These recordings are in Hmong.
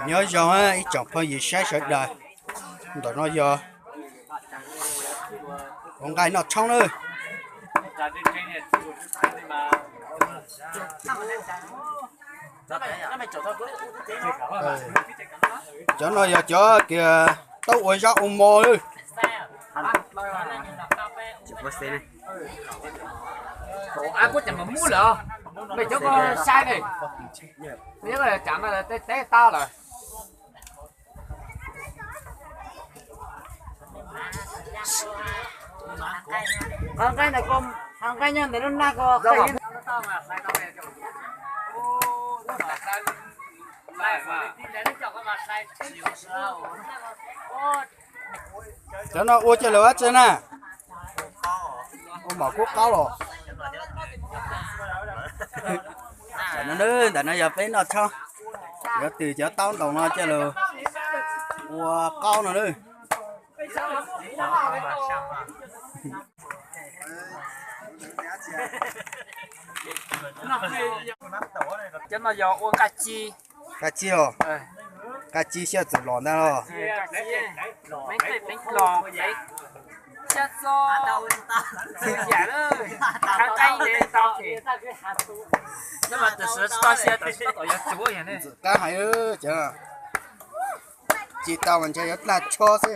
Nyob zoo ib tsoom phooj ywg saib sawv daws, ntawm no yog ua nqaij noj tshoob na. Cov no yog cov tias tau ua zaub ua mov lawm. Nqaij nyob ntawm lub nag ko. Cov no ua coj los ua tsi na? Ua mov kub qaub los. Ntawm no, ntawm no yog peb noj tshoob, yuav tws cov taub ntoos no coj los ua qaub no na. Cov no yog ua nqaij ci. Nqaij ci os. Nqaij ci xyaw txwm los ntag los. Ntxim qab heev cov. Ci tau mas ntshe yuav daj tsho xwb.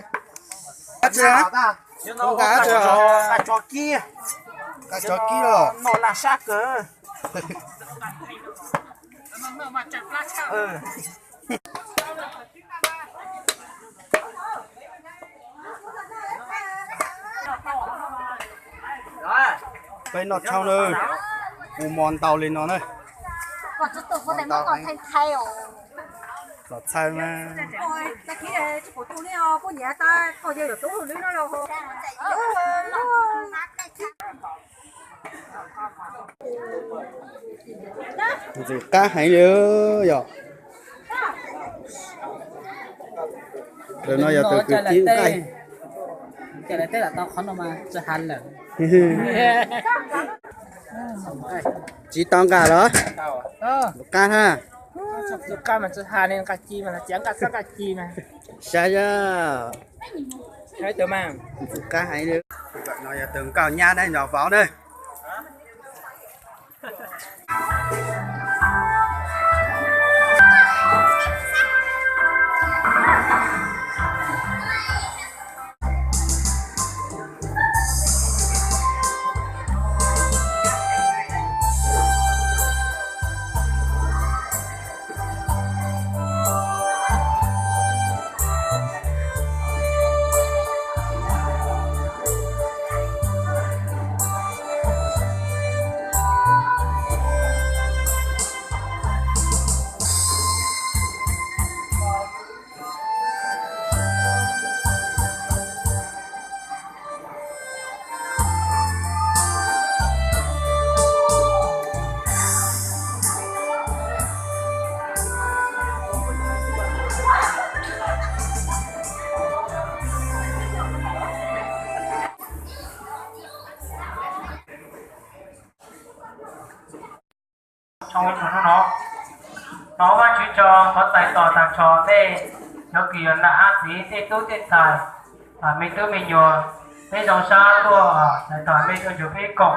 Nqa tso kib los. Peb noj tshoob na, ua mov ntau li no na. Txaus txhawj mas. Ntxim qab heev li yog. Tus no yog tus kwv tij nqaij. Tsis tau nqa los? Tus qab ha. Saib yog. Ntxim qab heev li. No yog tus nkauj nyab na, nov vauv na. Thov Vajtswv tso, thov txais tos tag nrho nej cov kws yog nam hab txiv, tej tub tej ntxhais, me tub me nyuam, peb zoo sab tuaj txais tos nej tuaj nrug peb koom.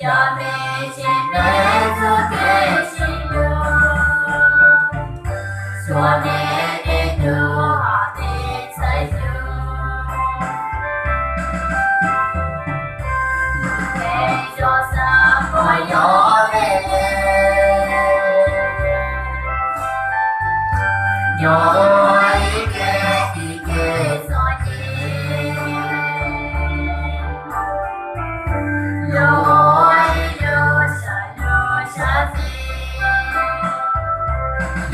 Cov me tsev neeg txoj kev sib hlub, suav neeg tej tug hom tes txhawb yus, lub neej zoo xav puas yog vim li nyob ua ib ke ib ke txom nyem. Yus ua ib lub sab lub sab ntxim,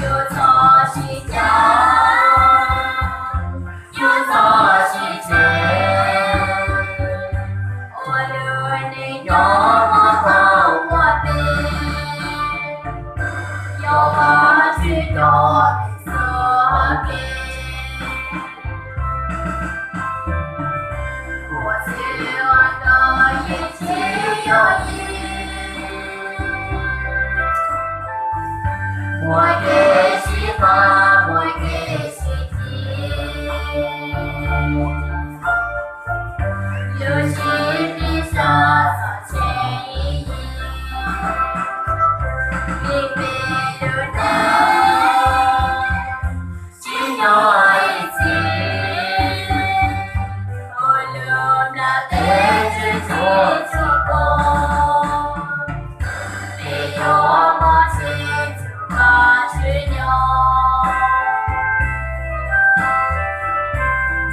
yus txhob sib cam, yus txhob sib tseg, ua lub neej nyob muaj txoj muaj tes, yog Vajtswv cov me txuj kev. Ua txhua yam koj yeej tsis yooj yim, muaj kev sib pab muaj kev sib cim, lub siab pib sab txog tsheej ib yim, vim peb lub neej tsis nyob ib txhis, ua lub nplaj teb tsis txhua txhua koj, peb yuav muaj txhij txhua Vajtswv nyob.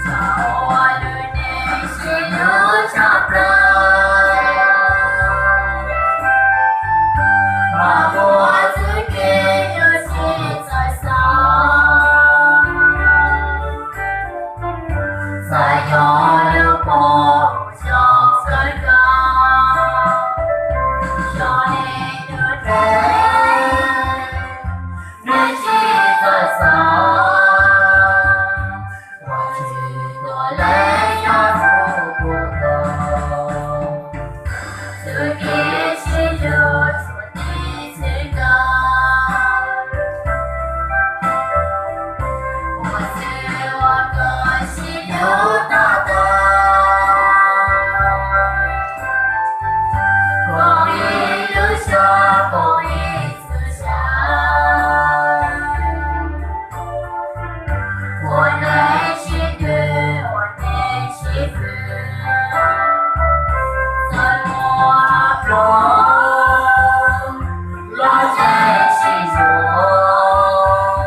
Txawm ua lub neej sib hlub tshaj plaws, mas muaj txuj kev yus tsis txawj xav, txawm yog lub pov zoo kawg nkaus, yog neeg ntuj dlej, nws tsis txawj xav, ua tsis tuag lawm yog txuj kub ntau, txuj kev sib hlub tsuas tiv txwv nkaus, ua txhua yam koj sib hlub tag tag, pom ib lub xyoo pom ib txhia xyoo, ua neej sib twv ua neej sib pw, txawm muaj pluag los yeej sib yuav,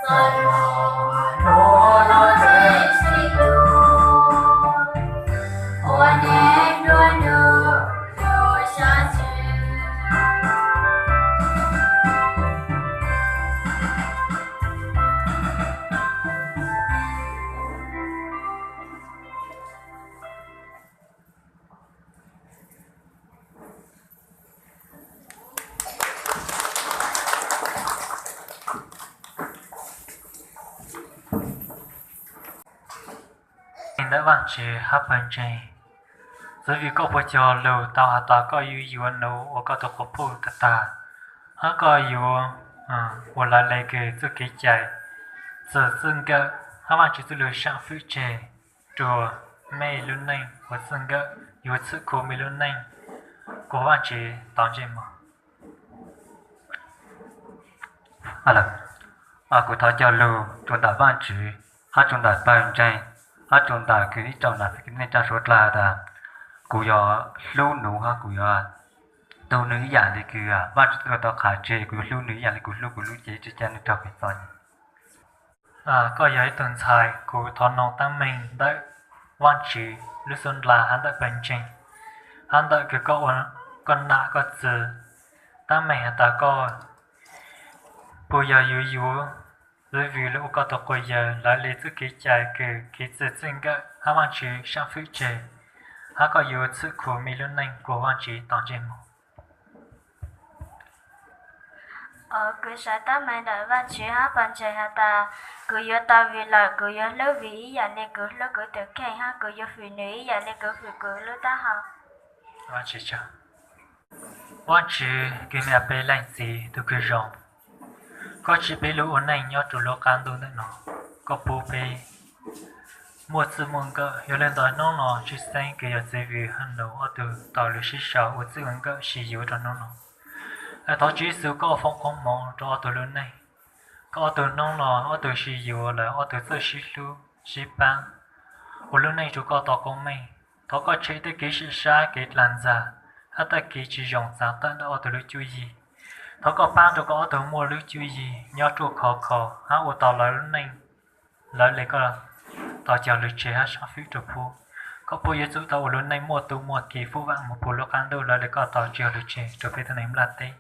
txawm muaj pluag los yeej sib yuav, ua neej nruab hnub lub sab ntxwv. Ntawm Vajtswv hab pawg ntseeg, txwv vim koj puas cog lug tau has tas koj yuav yuav nuv ua koj tug quas puj tag tag, hab koj yuav ua lawv le kws txuj kev cai, txug txwj nkawm hab Vajtswv txuj lug saam fwm tseg rua mej lub neej ua txwj nkawm yuav txhwm khuv mej lub neej, kuas Vajtswv tau ntsej muag. Kuv thov cog lug rua ntawm Vajtswv, hab rua ntawm pawg ntseeg, hab rua ntawm kws ib tsoom nam neej tsa suav dlawg tas, kuv yuav hlub nuv hab kuv yuav tu nwg ib yam le kws Vajtswv tau qha tseg, kuv yuav hlub nwg ib yam le kuv hlub kuv lub cev tsi ca nwg raug pem txom nyem. Koj yog ib tug ntxhais, kuv thov noog taab meeg ntawm Vajtswv lub xub ndla hab ntawm pawg ntseeg, hab ntawm kws koj ua, koj nam koj txwv, taab meeg has tas koj puas yog yuav yuav txwv vim lug ua koj tug quas yawg lawv le txuj kev cai kws kev txwj txwj nkawm hab Vajtswv saam fwm tseg, hab koj yuav txhwm khuv mej lub neej kuas Vajtswv tau ntsej muag. Kuv xaiv taab meeg ntawm Vajtswv hab pawg ntseeg has tas, kuv yuav tau vim lawm, kuv yuav hlub vim ib yam le kuv hlub kuv tus kheej, hab kuv yuav fwm nwg ib yam le kuv fwm kuv lub taub hau. Vajtswv kws niam peb leej txiv tug kws zoo, koj tsim peb lub ua neej nyob rua lub qab ntuj ntawm no, koj pub peb muaj txij muaj nkawm. Yog li ntawd hnub no tshwj xeeb kev yog txiv Vij Haj Nus ob tug tau lug sib sau ua txij ua nkawm sib yuav rau hnub no. Thov Tswv Yexus koj foom koob hmoov rau ob tug lub neej. Koj ob tug hnub no ob tug sib yuav lawm, ob tug txawj sib hlub sib pab ua lub neej rua koj tau koob meej. Thov koj tshem tej kev sib sab kev dlaag ntxag hab tej kev tsis zoo txav tawm ntawm ob tug lub cuab yig. Thov koj pab rau koj ob tug muaj lub cuab yig nyob ruaj khov kho hab ua tau lawv lub neej, lawv le koj tau cog lug tseg hab sab fwm rua puab. Koj puab yuav tsum tau ua lub neej muaj tub muaj ki fuv vaam moog puag lub qaab ntuj lawv le koj tau cog lug tseg rua peb tug neeg nplaj teb.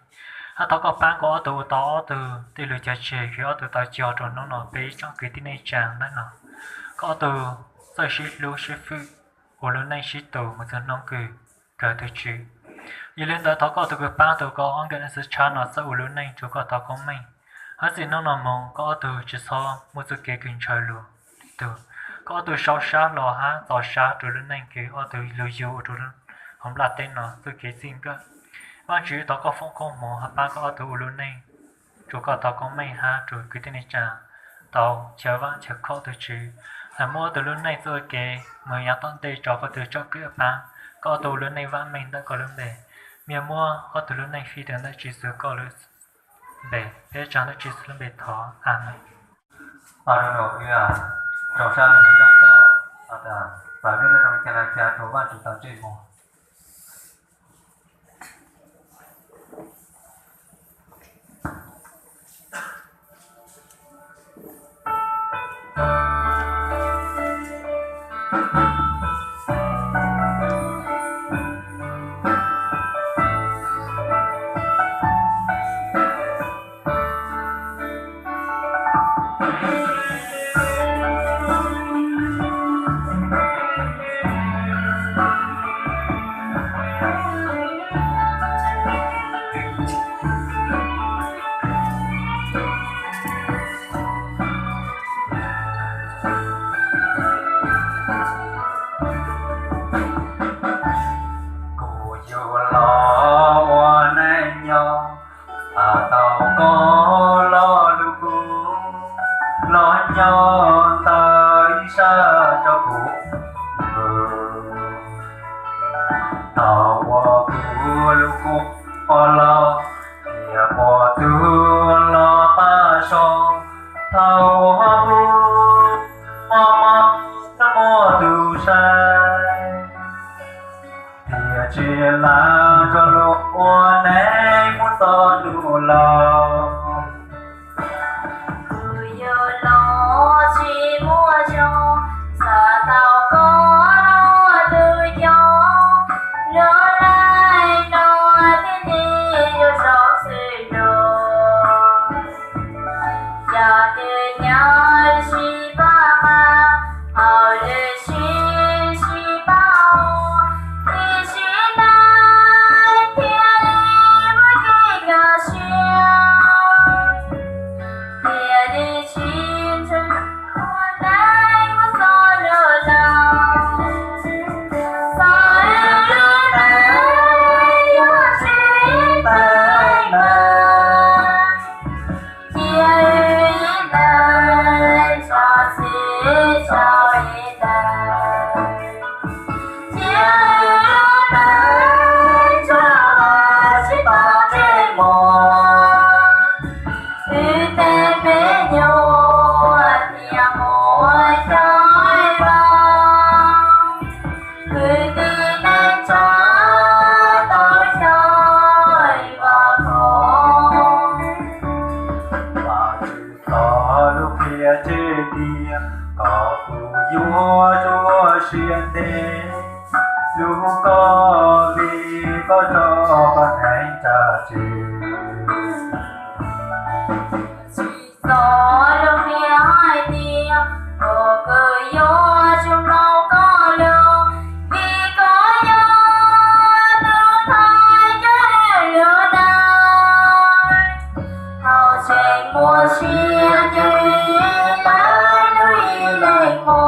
Hab thov koj pab koj ob tug ua tau ob tug tej lug cog tseg kws ob tug tau cog rua hnub no peb tsoom kwv tij neej tsaa ntawm no. Koj ob tug txawj sib hlub sib fwm ua lub neej sib tu moog txug hnub kws kawg tug tswv. Yog li ntawd thov koj ob tug kws paab tug koj ob nkawm neej xwb tshab no txawj ua lub neej rua koj tau koob meej. Hab txij hnub no moog koj ob tug tsi txhob muaj txuj kev kws ntshaw lug tug. Koj ob tug sau sab hlo hab txaus sab rua lub neej kws ob tug lug yug rua hauv nplaj teb no txuj kev txij nkawm. Vaajtswv thov koj foom koob hmoov hab paab koj ob tug ua lub neej rua koj tau koob meej hab rua kwv tij neej tsaa tau chaw vaam chaw khov tug tswv. Muab ob tug lub neej txuj kev moog yaav tom ntej rua koj tug tsom kwm paab, koj ob tug ua lub neej vaam meej ntawm koj lub npe. Miaj muab ob tug lub neej fij rua ntawm Tswv Yexus koj lub npe. Peb tsaag ntawm Tswv Yexus lub npe thov, Amees. Kuv yug los ua neej nyob, has tau koj los lug kuv, los nyob ntawm ib sab rau kuv. Thaum uas kuv lug kuv los, niam muaj tug los pab so, thaum uas kuv mob mob tub muaj tug saib, thiaj tsis lam nrog luag ua neej mus txog ntuj laug. Kuv yug los tsis muaj zoo, xav tau koj ua tug coj, lub neej no thiaj li yuav zoo xwb lauj. Yog twg nyob sib pab mas, hauj lwm sib sib pab ua, ib sib ntev thiaj li muaj kev kaj siab, thiaj li tsis ntshai ua neej mus txog ntuj laug. Txog wb lub neej yuav tsis teev meem, cia wb ib leeg tso txij tso ib leeg, cia wb lub neej tso los sib tau ntsej muag, wb tej me nyuam thiaj muaj coj ib vag, kwv tij neej tsa tau coj ib vag khoom. Vajtswv txoj lus qhia tseg tias kom kuv yuav tsum ua siab ntev hlub koj, vim koj tso koj neeg tsa tseg. Txoj lus qhia hais tias kom kuv yuav tsum mloog koj lus, vim koj yog tus thov coj lub neej, thaum tseem muaj sia ces lawv lub ib leeg hmo.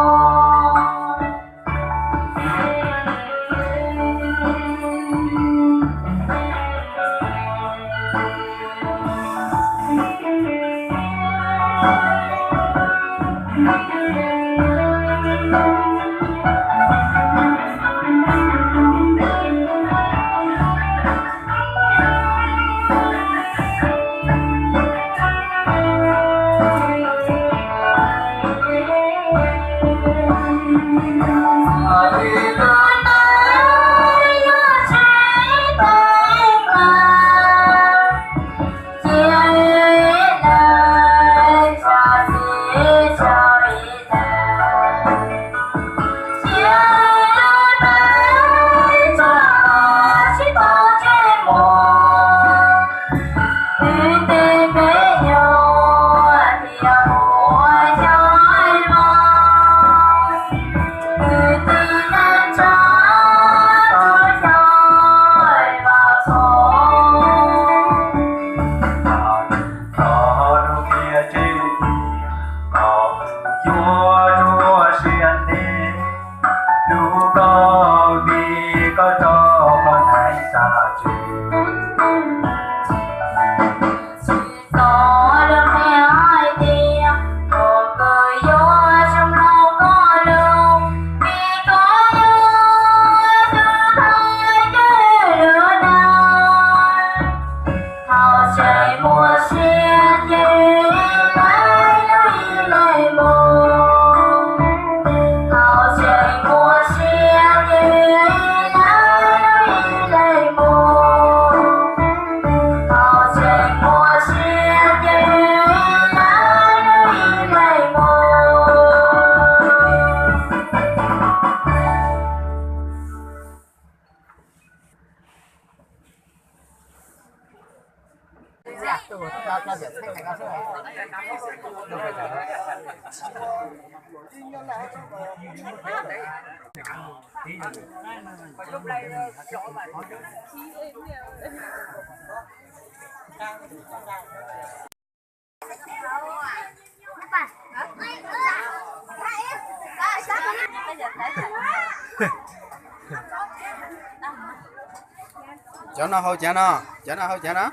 Cov no hau cov no, cov no hau cov no.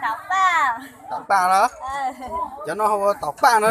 Tom paj los? Cov no hau tom paj no.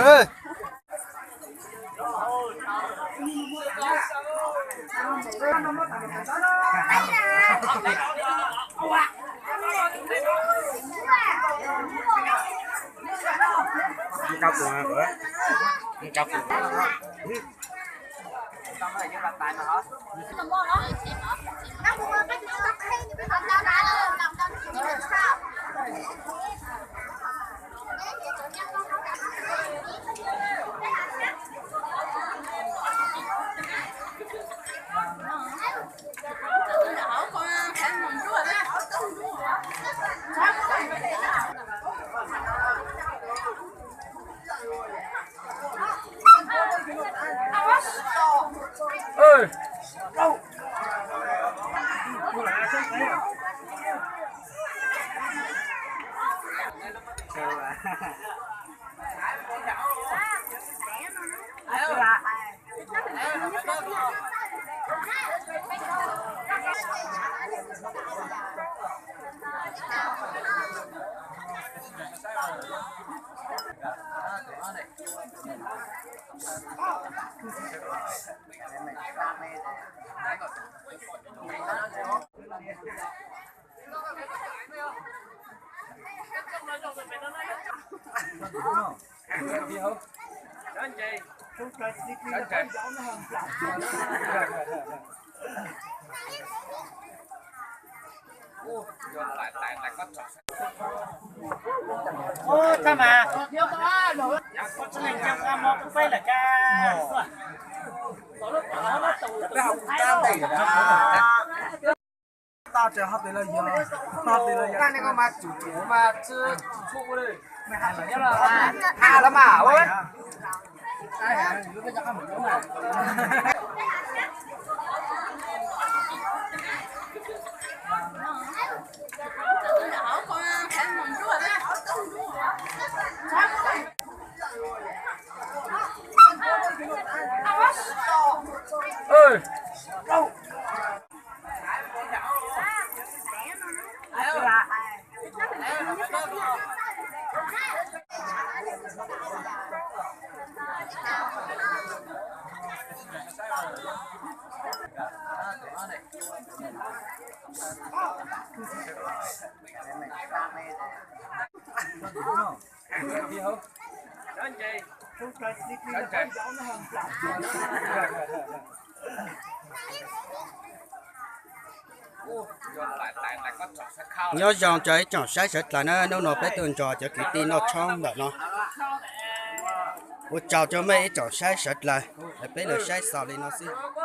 Nyob zoo rau ib tsoom saib sawv dlawg na, hnub no peb tuaj nrog cov kwv tij noj tshoob ntawm no. Ua tsaug rau mej ib tsoom saib sawv dlawg, peb lug saib xaus li no xwb.